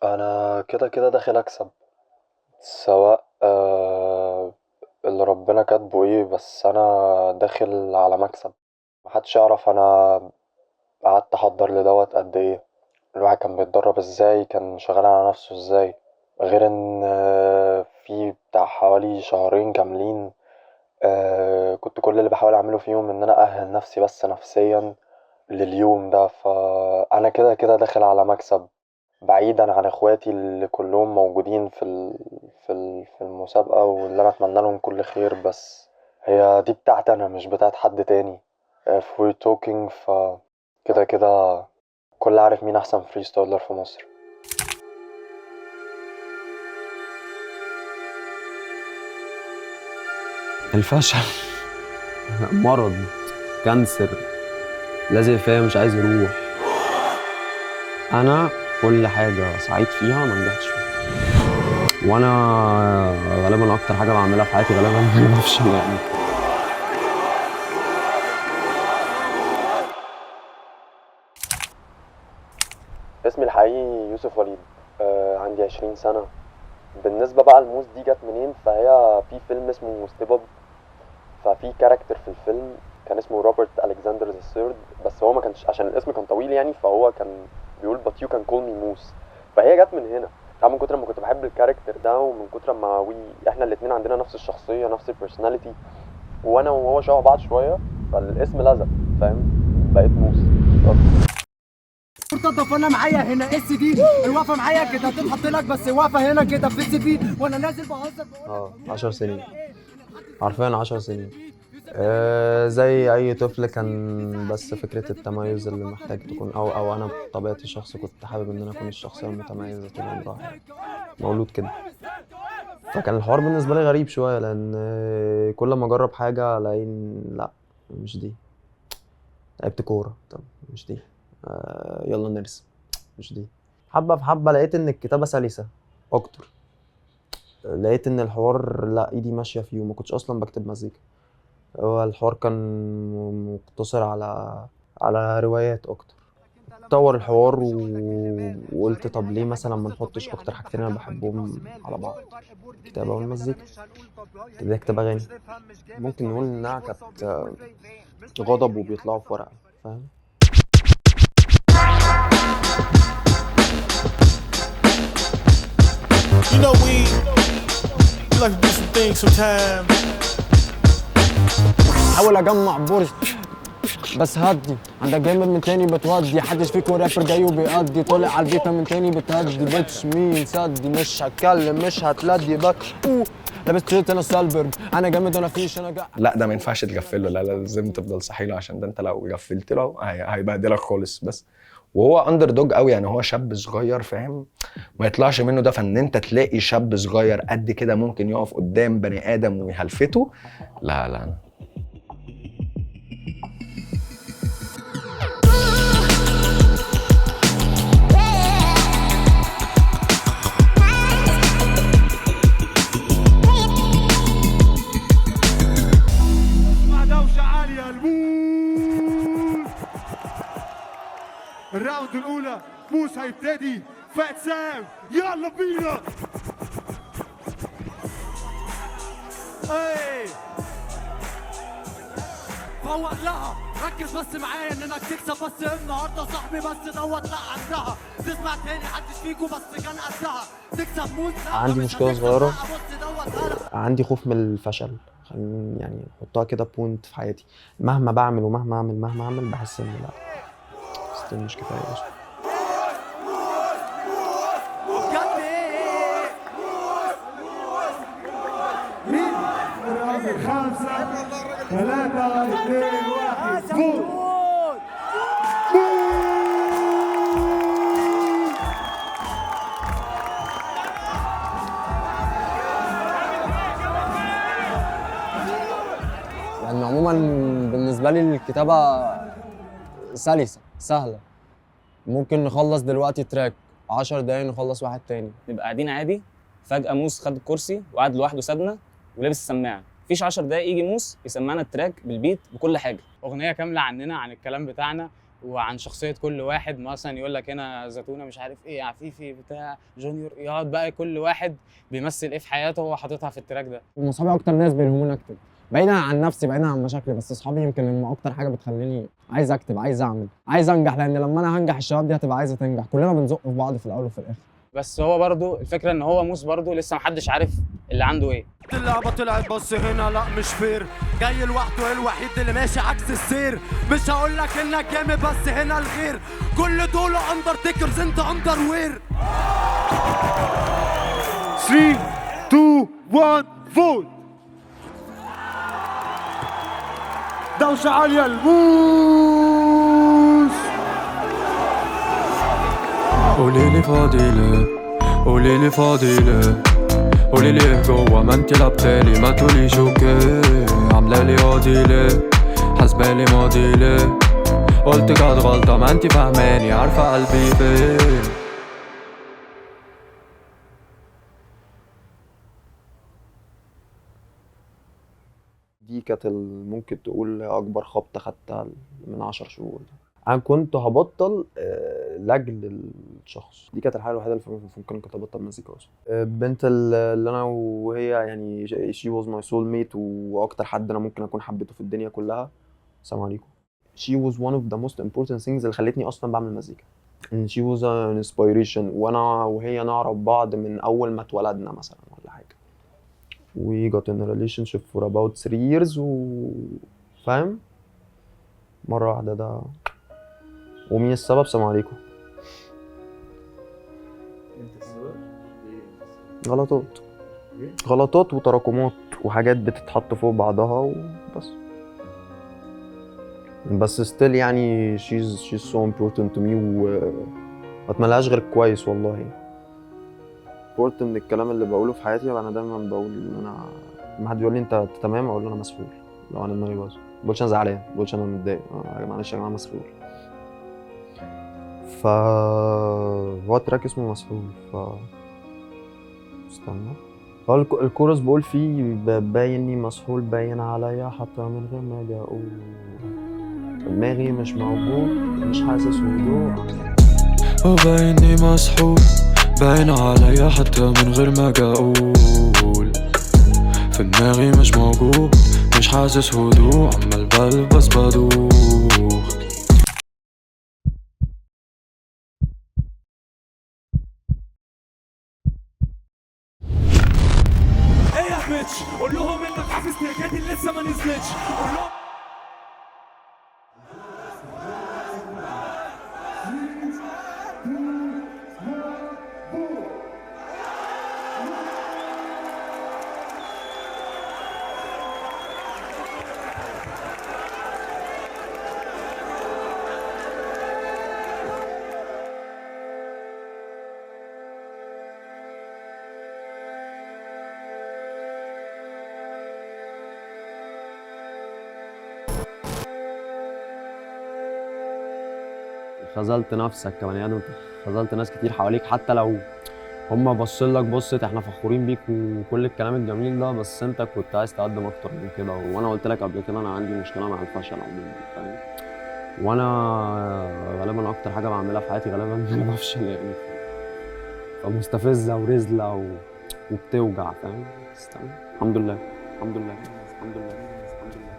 انا كده كده داخل اكسب، سواء اللي ربنا كاتبه ايه، بس انا داخل على مكسب. محدش يعرف انا قعدت احضر لدوت قد ايه، الواحد كان بيتدرب ازاي، كان شغال على نفسه ازاي، غير ان في بتاع حوالي شهرين كاملين كنت كل اللي بحاول اعمله فيهم ان انا اأهل نفسي بس نفسيا لليوم ده. فانا كده كده داخل على مكسب، بعيدا عن اخواتي اللي كلهم موجودين في المسابقة، واللي انا اتمنى لهم كل خير، بس هي دي بتاعتي انا مش بتاعت حد تاني. If we're talking، ف كده كده كل عارف مين احسن freestyler في مصر. الفشل مرض، cancer، لازق فيا مش عايز يروح. انا كل حاجة سعيت فيها ما نجحتش فيها، وانا غالبا اكتر حاجة بعملها في حياتي غالبا انا بفشل يعني. اسمي الحقيقي يوسف وليد، عندي 20 سنة. بالنسبة بقى الموس دي جت منين، فهي في فيلم اسمه Step Up، ففي character في الفيلم كان اسمه روبرت الكسندر the Third، بس هو ما كانش، عشان الاسم كان طويل يعني، فهو كان بيقول but you can call me Moose، فهي جت من هنا. طبعا من كتر ما كنت بحب ال character ده، ومن كتر ما احنا الاتنين عندنا نفس الشخصية، نفس ال personality، وانا وهو شبه بعض شوية، فالاسم لزق، فاهم؟ بقيت موس. مرتضى، فانا معايا هنا اس دي الوقفة معايا كده تتحط لك، بس واقفة هنا كده في السي في، وانا نازل بهزر بقول لك 10 سنين، حرفيا 10 سنين. زي اي طفل كان، بس فكرة التميز اللي محتاج تكون، او انا بطبيعتي شخص كنت حابب ان انا اكون الشخصية المتميزة طول عمرها يعني، مولود كده. فكان الحوار بالنسبة لي غريب شوية، لان كل ما اجرب حاجة الاقي لا مش دي. لعبت كورة، طب مش دي. يلا نرسم، مش دي. حبة في حبة لقيت ان الكتابة سلسة اكتر، لقيت ان الحوار لا ايدي ماشية فيه، وما كنتش اصلا بكتب مزيكا، هو الحوار كان مقتصر على روايات اكتر. طور الحوار وقلت طب ليه مثلا ما نحطش اكتر حاجتين انا بحبهم على بعض، الكتابة والمزيكا. ابتديت اكتب اغاني، ممكن نقول انها كانت غضب وبيطلعوا في ورقة، فاهم؟ You know we like to do some things sometimes. حاول اجمع بورش بس هدي، عندك جامد من تاني بتودي، حدش فيكم رابر جاي وبيقضي، طالع على البيت من تاني بتهدي، بتش مين سدي، مش هتكلم مش هتلدي، بك لابس تيشيرت انا سالبرج، انا جامد انا فيش انا جا. لا ده ما ينفعش تغفله، لا لا لازم تفضل صاحي له، عشان ده انت لو غفلت له هيبهدلك خالص. بس وهو underdog قوي يعني، هو شاب صغير فاهم، ما يطلعش منه ده. فان انت تلاقي شاب صغير قد كده ممكن يقف قدام بني ادم ويهلفته، لا لا. دوشة عالية الموس. ال round الأولى موس هيبتدي، فات سام، يلا بينا. ايه فوق لها، ركز بس معايا ان انك تكسب بس النهارده صاحبي، بس دوت لا عندها تسمع تاني حدش فيكم بس كان قدها تكسب موس. عندي مشكلة صغيرة، عندي خوف من الفشل، خلينا يعني نحطها كده point في حياتي، مهما بعمل ومهما اعمل مهما اعمل بحس ان لا still مش كفاية اصلا. 5 3 2 1 فوق. لأن عموما بالنسبة لي الكتابة سلسة سهلة، ممكن نخلص دلوقتي track 10 دقايق نخلص واحد تاني. نبقى قاعدين عادي، فجأة موس خد الكرسي وقعد لوحده سابنا ولابس السماعة، مفيش 10 دقايق يجي موس يسمعنا ال track بال beat بكل حاجة. أغنية كاملة عننا، عن الكلام بتاعنا، وعن شخصية كل واحد. مثلا يقول لك هنا زتونه مش عارف ايه، عفيفي بتاع جونيور، يقعد بقى كل واحد بيمثل ايه في حياته هو حاططها في ال track ده. هم اصحابي اكتر ناس بيلهموني اكتب، بعيدا عن نفسي، بعيدا عن مشاكلي، بس اصحابي يمكن هم اكتر حاجة بتخليني عايز اكتب، عايز اعمل، عايز انجح، لان لما انا هنجح الشباب دي هتبقى عايزه تنجح. كلنا بنزق في بعض في الاول وفي الاخر. بس هو برضو الفكرة ان هو موس برضو لسه محدش عارف اللي عنده ايه. اللعبة طلعت بس هنا لا مش fair، جاي لوحده الوحيد اللي ماشي عكس السير. مش هقولك انك جامد بس هنا الغير، كل دول undertakers انت underwear. 3 2 1 vote. دوشة عالية الموس. قوليلي فاضي ليه، قوليلي فاضي ليه، قوليلي ايه جوا ما انتي لعبتالي، ما تقوليش okay، عاملالي قاضي ليه، حاسبالي ماضي ليه، قلت كانت غلطة ما انتي فاهماني، عارفة قلبي فين. دي كانت ممكن تقول اكبر خبطه خدتها من 10 شهور. انا كنت هبطل لاجل الشخص. دي كانت الحاجة الوحيدة اللي ممكن كنت ابطل مزيكا اصلا. البنت اللي انا وهي يعني she was my soulmate، واكتر حد انا ممكن اكون حبيته في الدنيا كلها. السلام عليكم. she was one of the most important things اللي خلتني اصلا بعمل مزيكا. and she was an inspiration، وانا وهي نعرف بعض من اول ما اتولدنا مثلا ولا حاجة. we got in a relationship for about 3 years و فاهم مرة واحدة ده. ومين السبب؟ سلام عليكم. انت السبب؟ غلطات، غلطات وتراكمات وحاجات بتتحط فوق بعضها وبس. بس still يعني she's so important to me، و ما اتمنالهاش غير كويس والله. important من الكلام اللي بقوله في حياتي، انا دايما بقول ان انا لما حد بيقول لي انت تمام اقول له انا مسحول. لو انا دماغي باظت ما بقولش انا زعلان، ما بقولش انا متضايق، معلش يا جماعة مسحول. ف هو track اسمه مسحول. ف استنى، هو الكورس بقول فيه باينني مسحول، باين عليا حتى من غير ما اجي اقول، دماغي مش موجود، مش حاسس هدوء. وبايني مسحول، باين عليا حتى من غير ما اجي اقول، في دماغي مش موجود، مش حاسس هدوء، عمال بلبس بدوخ. ايه يا بيتش، قول لهم انك حافظ تراكاتي اللي لسه ما نزلتش، قول لهم. خذلت نفسك كبني ادم، خذلت ناس كتير حواليك، حتى لو هم باصين لك بصة احنا فخورين بيك وكل الكلام الجميل ده، بس انت كنت عايز تقدم اكتر من كده. وانا قلت لك قبل كده انا عندي مشكلة مع الفشل عموما، فاهم؟ وانا غالبا اكتر حاجة بعملها في حياتي غالبا ان انا بفشل يعني، فمستفزه ورزله وبتوجع، فاهم؟ بس تمام، الحمد لله الحمد لله الحمد لله الحمد لله.